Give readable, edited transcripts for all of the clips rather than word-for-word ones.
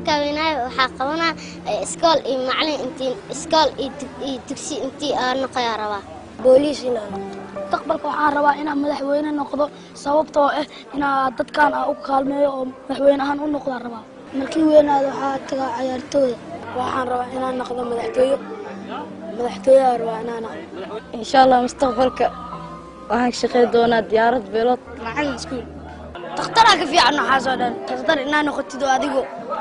Markaa weynaayo waxaa qabanaa iskool iyo macalin, intii iskool iyo dugsi intii aa noqoyaa rabaa. Booliis inaan noqdo. Mustaqbalka waxaan rabaa inaan madaxweyne noqdo, sababtoo ah inaa dadkan aan u kaalmeeyo oo madaxweyne ahaan u noqdaan rabaa. Markii weynaado waxaa tagaa cayaartooyda. Waxaan rabaa inaan noqdo madaxtooyo. Madaxtooyaa rabaa inaan noqdo. Insha Allah mustaqbalka waxaan ka shaqey doonaa diyaarad beelood. Macalin iskuul. Takhtaraa ka fiican waxaasoo dhan. Takhtar inaa noqotid oo adigu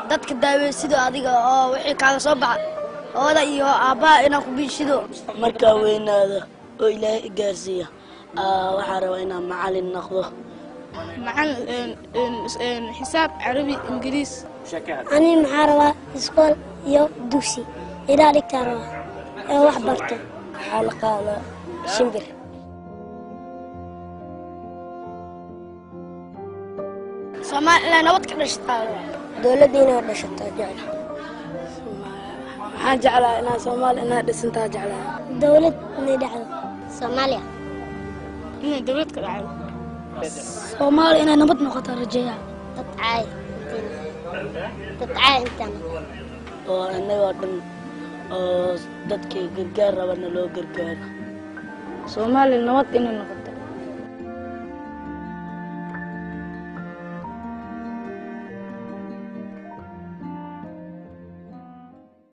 dadka daaweysido, adiga oo wixii kaaga soo baxa hooda iyo aabbaha inaa ku biishido. Markaa weynaado oo Ilaahay i gaarsiiya, waxaan rabaa inaan macalin noqdo. Macalin xisaab, Carabi, Ingiriis. Ani maxaa rabaa? Iskool iyo dugsi ilaa dhigtaa rabaa ee wax barto. Waxaa la qaadaa shimbir. Soomaali inay nabad ka dhashataa. Dowladda inay dhashataa jecla. Waxaan jeclaa inaan Soomaali inay dhisantaa jeclaa. Dowlad inay dhacdo. Soomaaliya inay dowlad ka dhacdo. Soomaaliya inay nabad noqotaa rajeeyaa. Dad caay, dad caay intaan. Oo annagoo dhan oo dadkii gargaar rabana loo gargaaro. Soomaaliya nabad inay noqoto.